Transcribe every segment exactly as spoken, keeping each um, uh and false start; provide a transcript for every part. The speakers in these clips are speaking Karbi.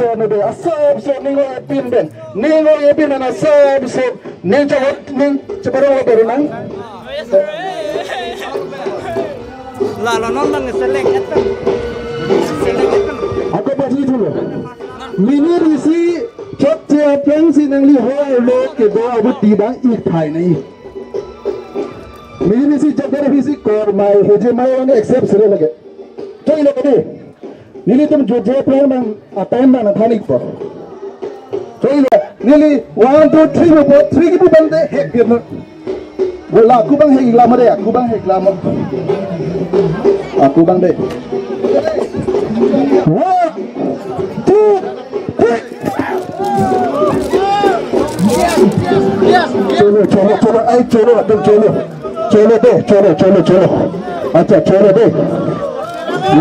Ano de, asapso ning oi epin pen. Ning oi epin pen asapso. Ning chawat, ning chaparong lo baru nang. Lalo non nang select etan. Select etan. Ako pajuthulo. Minit isi chotche aphrangsi nangli hoi lo kedo abuti bang ik thai nai. Minit isi chotche aphrangsi kormai heje mai ang accept sere lage. Choi lo kadi. Nelitum jutje aphrang bang atime bang thanikpo. Choi lo, neli one, two, three pu po, three kipu bang de hek gir no. Bola aku bang hek lama de, aku bang hek lama. Aku bang de. One, two, three. Cholo, cholo, cholo, ai cholo, atum cholo. Cholo de, cholo, cholo, cholo. Acha, cholo de.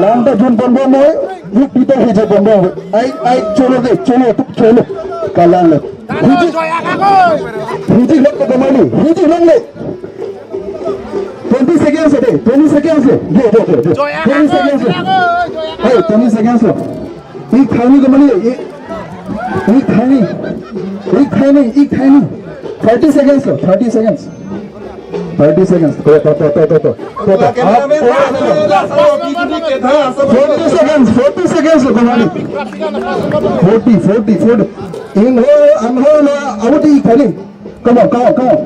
Langta jun pon bom noi, yuk pita heje pon bom. Ai, ai, cholo de, cholo, atum cholo. Kalang le. Hiji, hiji lok ke kemali, hiji long le. Twenty seconds de, twenty seconds le. Yo, yo, yo, yo. Twenty seconds le. Hey, twenty seconds le. Ik thai ni kemali, ik, ik thai ni, ik thai ni, ik thai ni. Thirty seconds lo, thirty seconds. Thirty seconds. To, to, to, to, to, to. To, to. Forty seconds, forty seconds lo kemali. Forty, forty, forty. Inghoi, anghoi lo, abuti ik thai ni. Come on, come on, come on.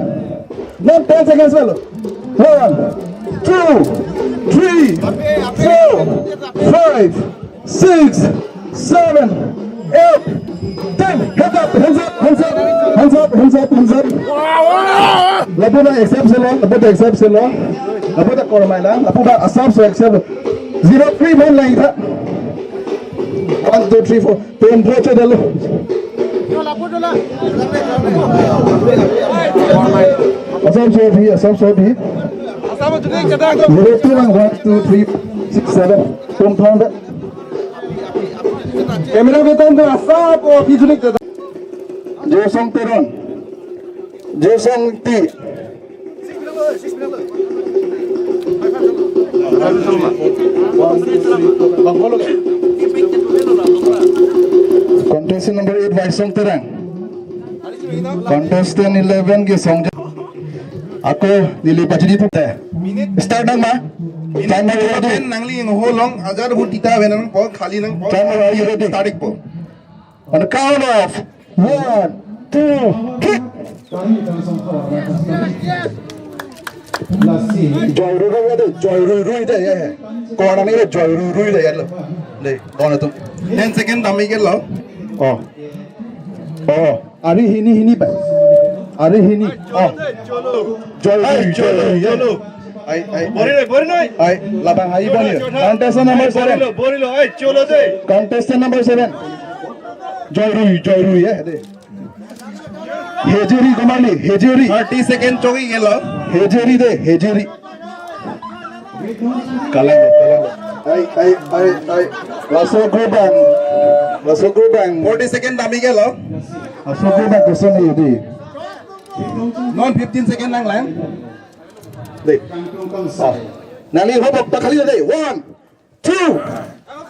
Now ten seconds lalo. One, two, three, four, five, six, seven, eight, ten. Hands up, hands up, hands up, hands up, hands up, hands up. Lapu ta accept selo, lapu ta accept selo. Lapu ta kormai lang, lapu ta asapso accept. Zero three man lang itha. One, two, three, four. Pen bro chodalo. Asapso aphi, asapso aphi. Zero two lang, one, two, three, six, seven. Tum thang da. Camera beton da asapso aphi junik da. Josong Teron. Josong T. Contestant number eight, Vaisong Terang. Contestant eleven ke Songja. Ako neli pachini thok te. Start nang ma? Timer ready. Nangli inghoi long, ajar hu tita ve nangpo, khali nangpo. Timer, are you ready? Start ikpo. On the count of one, two, three. Joy Rui Rui de, Joy Rui Rui de, ye. Kona ni Joy Rui Rui de, ye lo. De, kona tu. Ten second dam ik lo. Oh. Oh. Ari hini hini ba. Ari hini. Oh. Joy Rui, Joy Rui, ye. Ai, ai, bori noi, bori noi. Ai, labang ai bani. Contestant number seven. Bori lo, bori lo, ai, cholo de. Contestant number seven. Joy Rui, Joy Rui, eh, de. Hejeri kemali, Hejeri. Thirty second chogi gelo. Hejeri de, Hejeri. Kalang, kalang. Ai, ai, ai, ai. Laso gobang. Laso gobang. Forty second dam ik lo. Laso gobang koson ni di. Non fifteen second lang lang. Dei. Oh. Nangli hobok ta khali dei. One, two,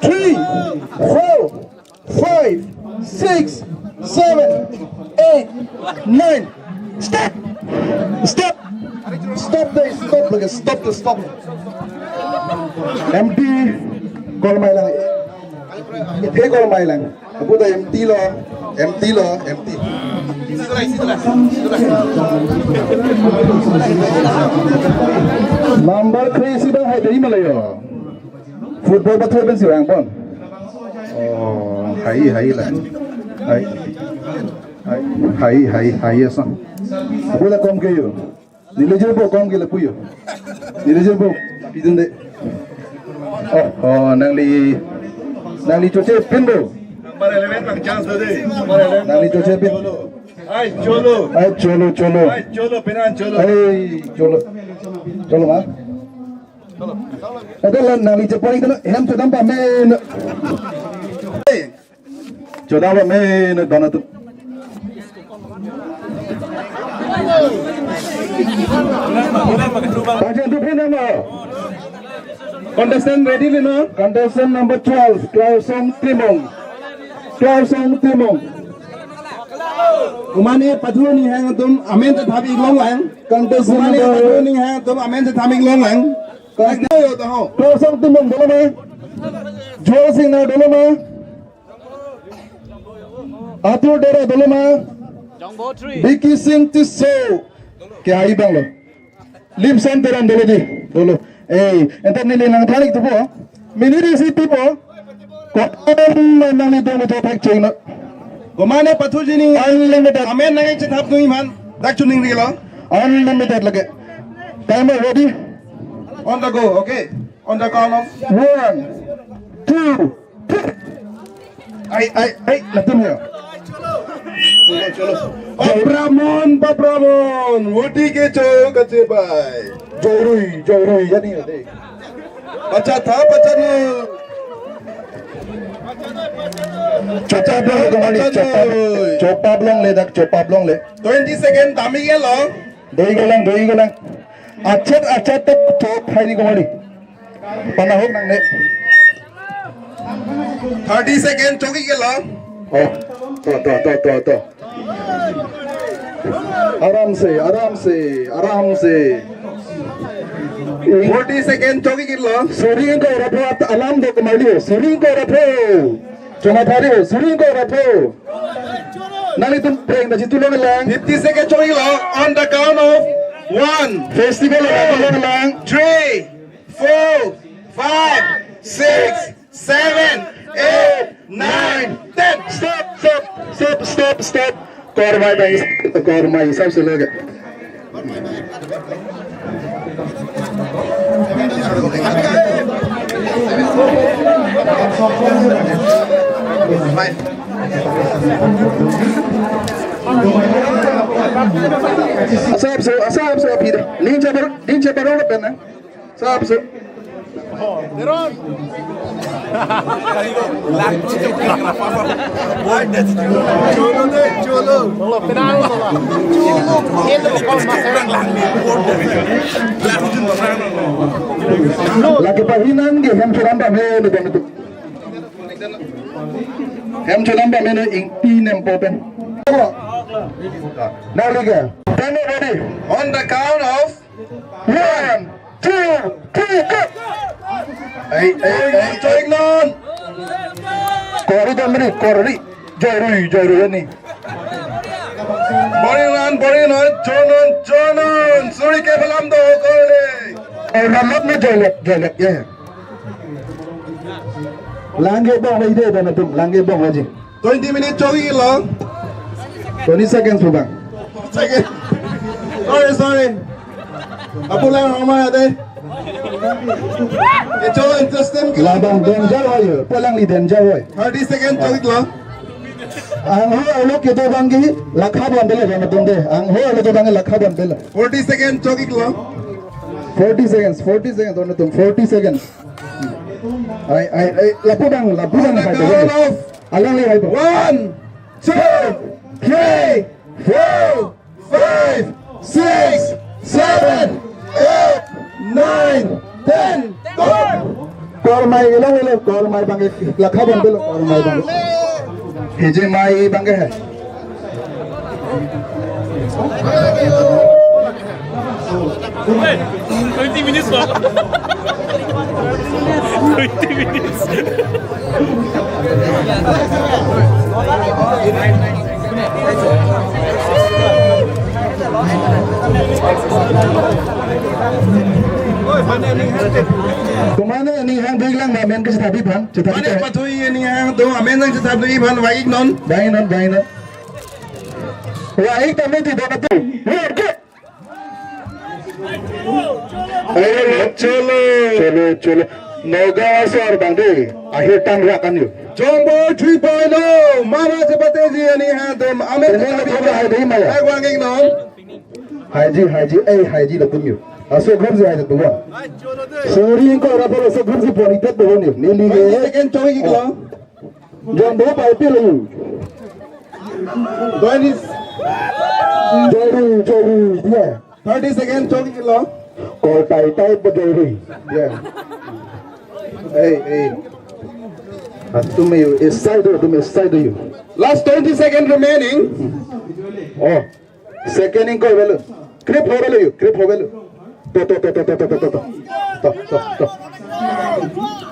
three, four, five, six, seven, eight, nine. Stop! Stop! Stop dei, stop lagi, stop, stop. Empty. Call mai lang. Iphe call mai lang. Abu ta empty lo, empty lo, empty. Number three si bang hai dei malayo. Football ba thoi ben si bang pon. Oh, hai, hai la. Hai. Hai, hai, hai, hai, asa. Abu ta kom ke yo. Neli jumbo kom ke lapu yo. Neli jumbo pidun dei. Oh, oh, nangli, nangli choche pin bo. Number eleven bang chance do dei. Number eleven. Nangli choche pin. Ai, cholo. Ai, cholo, cholo. Ai, cholo, penan cholo. Ai, cholo. Cholo ma. Ete la nangli chepori kono hem chodam pamen. Ai. Chodam pamen dona tu. Pajan tu phen nama. Contestant ready le na? Contestant number twelve, Klausong Timung. Klarsong Timung. Komane pathu aning hang atum amen ta thap ik longlang. Contestant Komane number pathu aning hang atum amen ta thap ik longlang. Klarsong Timung dolo ma. Joel Singnar dolo ma. Atur Dera dolo ma. Jongbo three. Biki Sing Tisso. Kehai abang lo. Limson Teron dolo di. Dolo. Eh, enta neli nangthan ik thupo. Minute isi thupo. Kotom nangli dong bejo thak cheng na. Komane pathuji aning unlimited. Amen nangchethap nangji aphan dak choningri lo. Unlimited lake. Timer ready? On the go, okay? On the count of one, two, three. Ai, ai, ai, latum ya. Cholo, cholo. Bap Ramon, Bap Ramon, voti kecho kachebai. Joirui, joirui, ya ni, ya ni. Pachatha, pachatha. Chopa blong, kemali, chopa, chopa blong le dak, chopa blong le. Twenty second, tami ya lo. Doi golang, doi golang. Achet, achet tak chop hai ni kemali. Panahok nangne. Thirty second choki ke lo. Oh, to, to, to, to, to. Aram se, aram se, aram se. Forty second choki ke lo. Suri ko rapot alam do kemali. Suri ko rapot. Choma thari, suri ko rapot. Nanglitum preng da jitu longlang. Fifty second choki lo on the count of one. Festival longlang. Three, four, five, six, seven, eight, nine, ten. Stop, stop, stop, stop, stop. Kormai bang, kormai hisab se loge. Asap so, asap so, aphi de. Ning chabar, ning chabar orang pen na. Asap so. Lake pahinan ke hem churam pame le bang tu. Hem churam pame no ingpi nempo pen. Nalika. Time ready. On the count of one, two, three, go! Ei, ei, ei, join non. Kori damri, kori. Joirui, joirui ni. Boring lan, boring non, join non, join non. Suri ke balam do kori. Eh, ramat ni joilek, joilek, ya, ya. Langge bong lagi de, dan atum, langge bong lagi. Twenty minutes choki lo. Twenty seconds pu bang. Second. Sorry, sorry. Apulang rumah ate. Kecho interesting ke. Labang danger hoy, pulang li danger hoy. Thirty second choki lo. Angho alo kedo bang ke lakha bon dele bang tum de. Angho alo kedo bang lakha bon dele. Forty second choki lo. Forty seconds, forty seconds, on tum, forty seconds. Ai, ai, ai, lapu bang, lapu bang, hai, hai. Alangli hai. One, two, three, four, five, six, seven, eight, nine, ten. Go! Kormai ilong ilong, kormai bang, lakha bang belo, kormai bang. Hiji mai bang ke hai. Twenty minutes lo. Twenty minutes. Komane aning hang big lang ma men ke chethap aphan, chethap. Mane pathu aning hang do amen nangchethap aphan vang ik non. Vang ik non, vang ik non. Vang ik tame ti do na tu. Hey, cholo. Cholo, cholo. Nagaon asor bang de. Ahir tan rakan yu. Jongbo three point oh. Mama Sepateji aning hang do amen. Amen nangchethap aphan hai de maya. Hai vang ik non. Haiji, haiji, eh, haiji latum yu. Aso ghar se haiji tuan. Suri ko rapo aso ghar se pon itet tuan yu. Neli ke. Second choki ke lo. Jongbo pai pi lo. Doinis. Joirui, joirui, dia. Thirty second choki ke lo. Kol tai tai pa joirui. Yeah. Hey, hey. Tum, you, aside do, tum aside do you. Last twenty second remaining. Oh, second ingkoi avelo. Krip ho avelo you, krip ho avelo. To, to, to. To, to, to.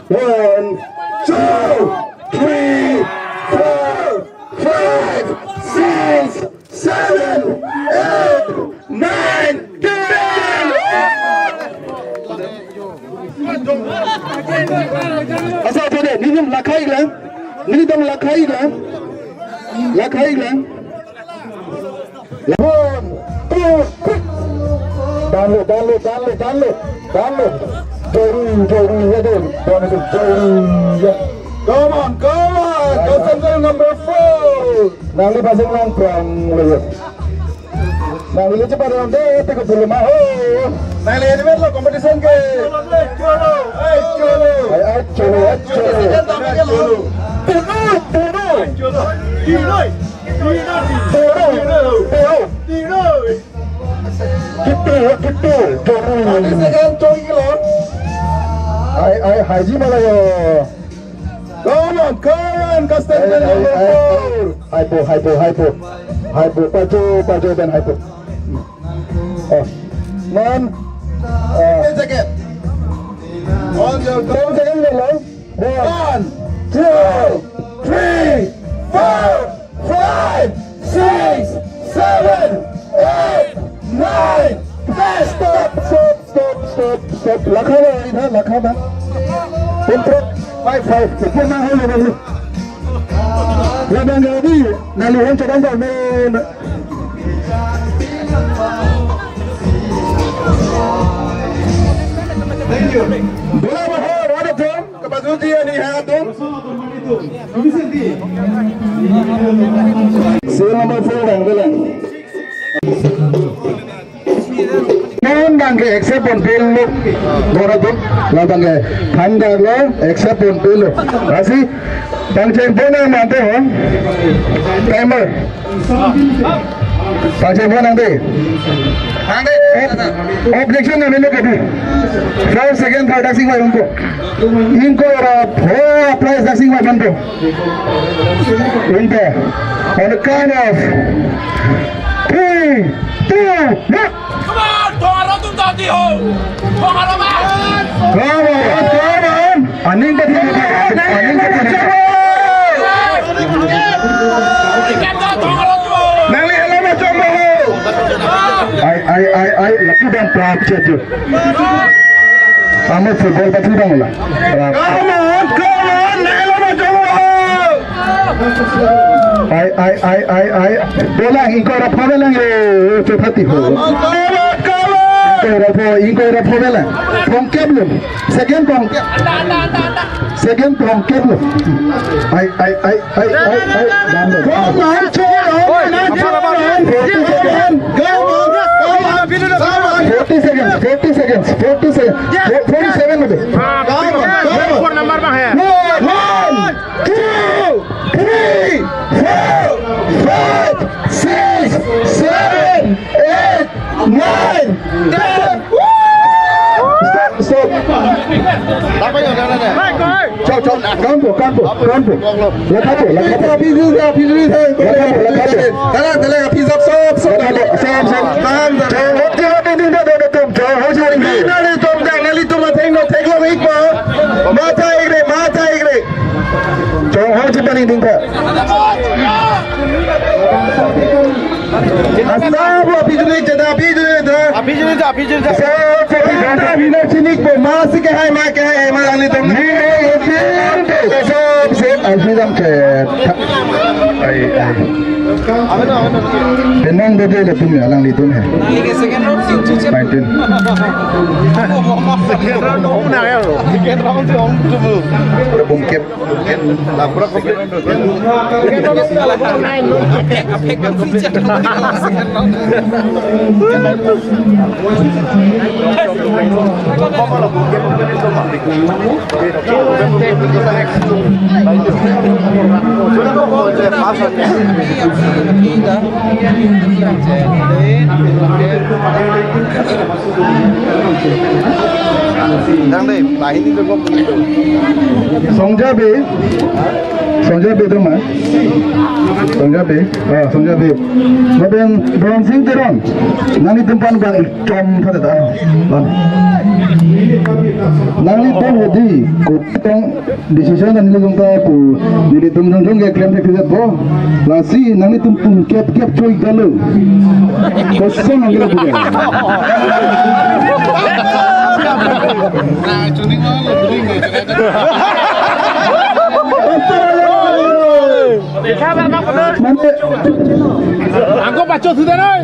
One, two, three, four, five, six, seven, eight, nine, ten. Asa, asa, neli tum lakha-ik lang. Neli tum lakha-ik lang. Lakha-ik lang. One, two, three. Danlo, danlo, danlo, danlo, danlo. Jori, jori, ya, jori. Danlo, jori, ya. Come on, come on. Contestant number four. Nangli pasang nang prang lo ya. Nangli chepadam de, te ko pulo ma ho. Nangli ini lo competition ke. Ai, ai, cholo, ai, cholo, ai, cholo. Puno, puno. Puno, puno. Kitu, kitu, jori. Tadi second choi kilo. Ai, ai, haji malayo. Come on, come on, contestant number four. Hai po, hai po, hai po. Hai po, pajo, pajo, dan hai po. Oh. Non. Ah. Ten second. On your ten second, lo. One, two, three, four, five, six, seven, eight, nine, ten. Stop, stop, stop, stop, stop. Lakha ba, ina, lakha ba. Control. Five, five. Ipur na holo, holo. Labang gabi, nangli hon chodang ba, men. Thank you. Bola ba ho, rada tum. Kapasuji ani ha tum. Serial number four bang, bilang. Non bang ke accept ponpe lo. Bora tu, la bang ke thandar lo, accept ponpe lo. Lasi, pangcheng pon nang mante ho. Timer. Pangcheng pon nang de. Nang de. Ob-, objection nang mene kadi. First, second, third, daksi vai unko. Ingkoi ra pho prize daksi vai unko. Unko. On the count of three, two, one. Come on, Thong Arong atum jati ho. Thong Arong ba. Come on, come on. Aning pati, aning pati. Nangli helo ma chom ho. Ai, ai, ai, ai, laki dam prap chetu. Amo football pati dam la. Come on, come on, nelo ma chom ho. Ai, ai, ai, ai, ai. Bola ingkoi ra pho belang yo, chepati ho. Ingkoi ra pho, ingkoi ra pho belang. Thomkep lo. Second thomkep. Second thomkep lo. Ai, ai, ai, ai, ai, ai. Dam lo. Come on, choro. Forty seconds. Come on, come on. Forty seconds, forty seconds, forty seconds. Forty-seven lo. Come on, come on. One, two, three, four, five, six, seven, eight, nine, ten. Stop, stop. Chok, chok, kanpo, kanpo, kanpo. Lakhapo, lakhapo. Aphi juri, aphi juri, aphi juri. Lakhapo, lakhapo. Dalang, dalang, aphi juri, stop, stop. Lakhapo, stop, stop. Tahan, tahan. Chok, hoti, hoti, hoti, hoti, hoti, hoti. Nelitum, nelitum atheng no theklong-ik ma. Matha-ik re, matha-ik re. Chonghong chipani dingtha. Asap lo aphi juri cheda, aphi juri cheda. Aphi juri cheda, aphi juri cheda. Asap lo aphi juri cheda. Asap lo chinik po, ma si kehai, ma kehai, ma alanglitum. Ni, ni, ni, asap, asap, alfi dam ke. Ai, ai. Penang bebe le tum ya, alanglitum he. Nineteen. Second round si hong tu. Bom kep. Songja Bey, Songja Bey atum ma? Songja Bey. Ah, Songja Bey. Lapen Bronzing Teron. Nanglitum aphan bang ichom tha ta. Bang. Nanglitum hedi kotong decision nanglitum ta pu, nelitum jongjong ke klem thekthepo. Lasi nanglitum pung kep kep choi dalo. Kosong nanglitum. Mane, angko pacho sudah noi.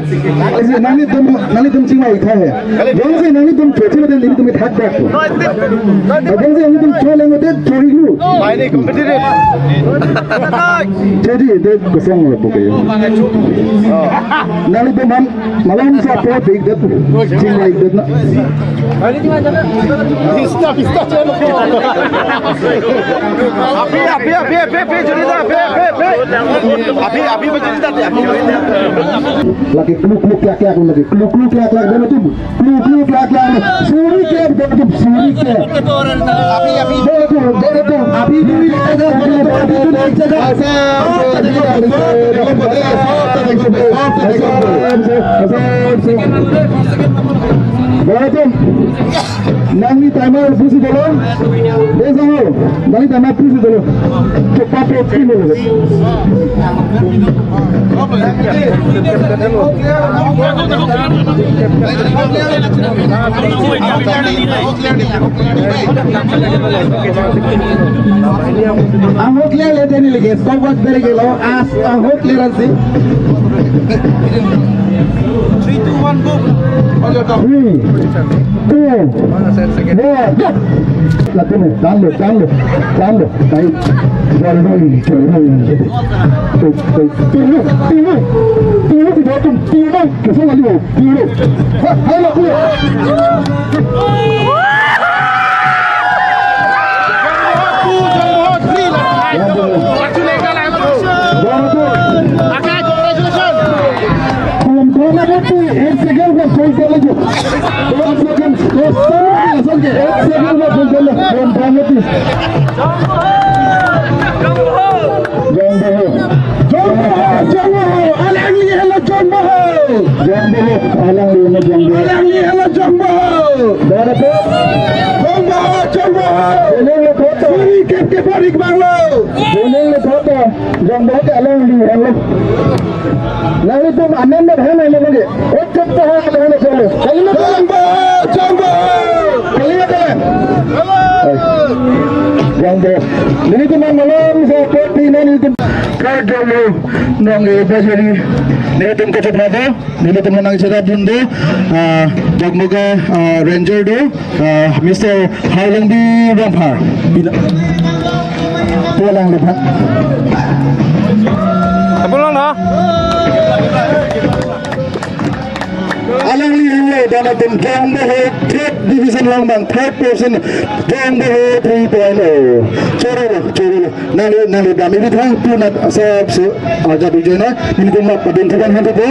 Isi nanglitum, nanglitum chingvai tha he. Jongsi nanglitum chothi mate nanglitum thak dak. Jongsi nanglitum cholang mate choi lu. Chodi de kosong lo buke. Nanglitum ham Malam sa po big dat, chingvai dat na. Pista, pista, chalo. Api, api, api, api, api, chorida, api, api, api. Api, api, api, chorida, api. Lagi kluk kluk klak klak, lagi kluk kluk klak klak, dan itu kluk kluk klak klak. Suri ke, dan itu suri ke. Api, api. Dan itu, dan itu, api, api, api, api, api, api, api, api, api, api, api, api, api, api, api, api, Beratum, nangli timer pusi dolo. Desa ho, nangli timer pusi dolo. Cepat, cepat, pusi dolo. Ang hook clear le teni lagi, stopwatch dari kilo, as ang hook clearance. Three, two, one, go. Three, two, one, go. Latin, dalo, dalo, dalo. Dai, dalo, dalo. Tiro, tiro, tiro, tiro, tiro, tiro. Kosong kali, tiro. Ha, halo, tiro. Eight second ba point lagi. Eight second. Eight second ba point lagi. Jong Boho. Jong Boho. Jong Boho. Alangli hala Jong Boho. Jong Boho. Alangli hala Jong Boho. Alangli hala Jong Boho. Jong Boho. Jong Boho. Suri kep kep parik banglo. Jong Boho ke alangli hala. Nanglitum amen dak hana lagi. Ojok ta hana hana chalo. Kalimat Jong Boho, Jong Boho. Kalimat. Jong Boho. Nelitum malam sa poti nelitum. Ka Jong Boho nong e bajari. Nelitum kachat nado. Nelitum nang cerap dun do. Ah, Jogmoga, ah, Ranger do. Ah, Mister Harlongbi Rongphar. Pulang lebat. Pulang na. Alangli hinglo dan atum Jong Boho third division along bang third position Jong Boho three point oh. Chorolo, chorolo. Nangli, nangli dam ini thang tu nat asap se aja bijena. Ini kuma padun tukan hantu po.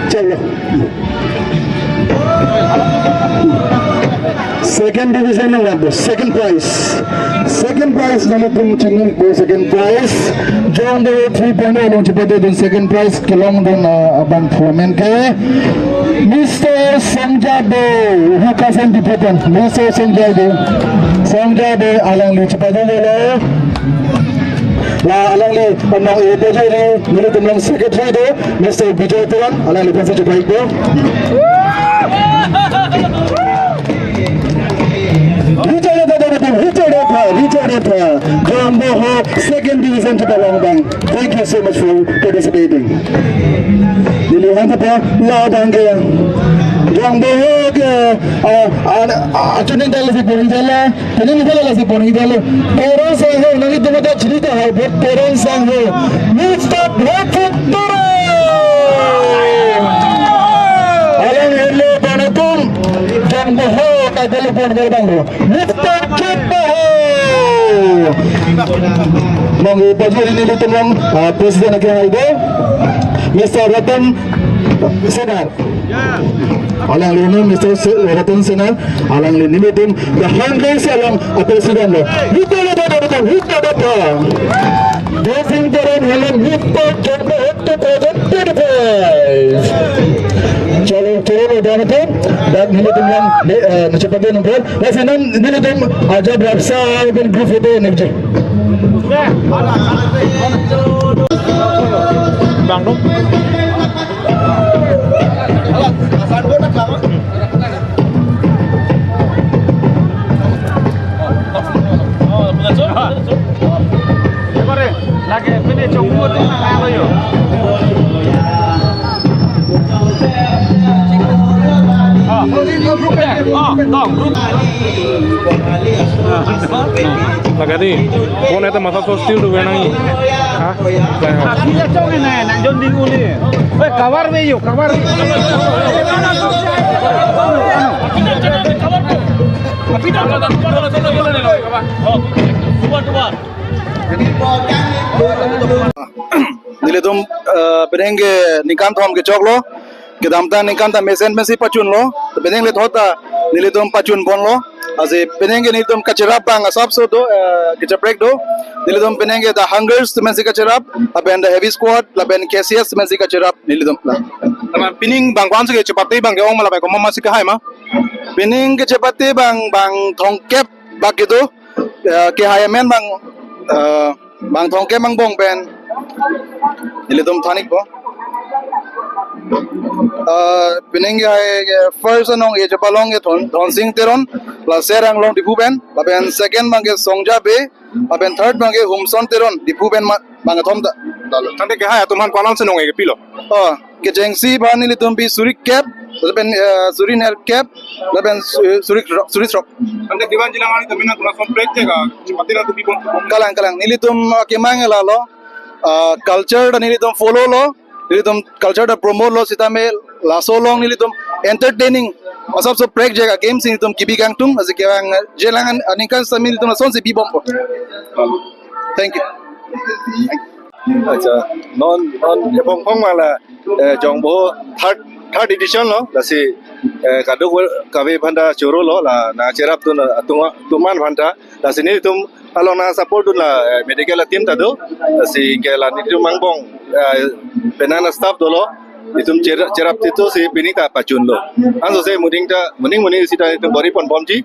Chorolo. Second division along bang, second prize. Second prize nangtum chini bo second prize. Jong Boho three point oh along chepate dun second prize kelong dun, ah, abang tournament ke. Mister Songja Bey, Hukasan Dipotan. Mister Songja Bey. Songja Bey alangli chepate dolo. La alangli among e bajari, nelitum along secretary do, Mister Bijoy Teron, alangli pensi chepaik do. Richard Dutta, Richard Dutta, Richard Dutta, Jong Boho, second division chepalong bang. Thank you so much for participating. Neli han ta pa la bang ke. Jong Boho ke, ah, ah, ah, chuning dal si pori dala. Tening dala lasi pori dala. Teron Sangho, nangtum ta chini ta hai, but Teron Sangho. Mister Bhupet Teron. Alang helo panatum. Jong Boho, ta dali pon gerbang lo. Mister Jong Boho. Mong e bajari nelitum along, ah, president ke hai do. Mister Ratan Senar. Alangli non Mister Se-, Ratan Senar, alangli nelitum, the hundred along a president lo. Nelitum lo, nelitum, Hita data. Dancing Teron Helen Hita Kemba Hector Project twenty-five. Chalo, chalo, dam itu. Dan nelitum yang, eh, mencepat dia nempel. Mas, enam nelitum aja berapsa, dan group itu energi. Bang dong. Lagi pini chungkut na layo. Oh, group ya. Oh, dong, group. Lagadi, phone eta masa so still do nang. Ha? Asli aja chong ini, nang John Ding uli. Eh, cover we yo, cover. Nelitum, eh, penang ke ningkan thom kechoklo. Kedamtang ningkan ta mesen pensi pachunlo. Penang le thot ta nelitum pachun ponlo. Lasi penang ke nelitum kacherap abang asapso do, eh, kacheprek do. Nelitum penang ke The Hungers atum pensi kacherap, lapen The Heavy Squad, lapen K C S atum pensi kacherap nelitum la. Lapen pining bang ko-ansi kechepate abang ke-ong ma lapen komat masi kehai ma? Pining kechepate abang, bang thomkep bak kedo, eh, kehai amen abang, eh, bang thomkep angbong pen nelitum than-ikpo. Eh, pining kehai, eh, first anong kechepalong ke Dhon, Dhonsing Teron, la Serang along Diphu pen, lapen second abang ke Songja Bey, lapen third abang ke Humson Teron, Diphu pen ma, bang kethom ta. Tangte kehai atum aphan ko-ansi nong-e kepilo? Oh, kechengsi aphan nelitum pi suri kep, lapen, eh, suri nerkep, lapen su-, suri throk, suri throk. Tangte kevan jilang ani temen atum lason prek te ka, chepate atum pi pon. Kalang, kalang. Nelitum, ah, kemang lalo, ah, culture ta nelitum follow lo, nelitum culture ta promote lo sitame laso along nelitum entertaining asapso prekjak a-game si nelitum kebi kangtung, lasi kevang, eh, jilang an-, aningkan sitame nelitum lasonsi bibompo. Thank you. Acha, non, non, ephong phong abang la, eh, Jongboho third, third edition lo, lasi, eh, kadokave aphanta choro lo, la nangcherap atum, atum, atum aphan ta, lasi nelitum along nangsupport dun la, eh, medical a-team ta do, lasi ke la nelitum angbong, eh, penang staff dolo, itum cher-, cherap tito si pining ta pachunlo. Anso se moning ta, moning moning sita itum bor-i ponbomji.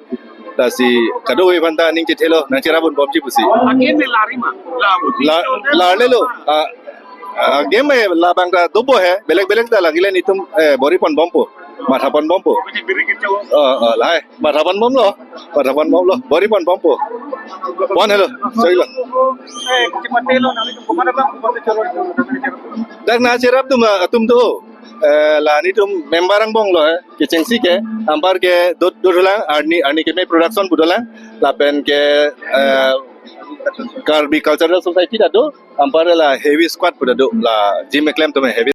Lasi kadokave aphanta aning chethelo, nangcherap ponbomji pusi. A-game me lari ma? La, la, lalo. Ah, ah, game me labang ta dopo he, belek belek ta lagile nelitum, eh, bor-i ponbompo. Matha ponbompo. Oh, oh, lahai. Matha ponbomlo. Matha ponbomlo. Bor-i ponbompo. Pon helo. Sorry lo. Dak nangcherap atum, atum do. Eh, la nelitum member angbong lo, eh, kechengsi ke, anpar ke Dot, Dothulang, arni, arni keme production pu dolang, lapen ke, eh, Karbi Cultural Society ta do, anpar la Heavy Squad pu ta do, la Jim Eklem atum Heavy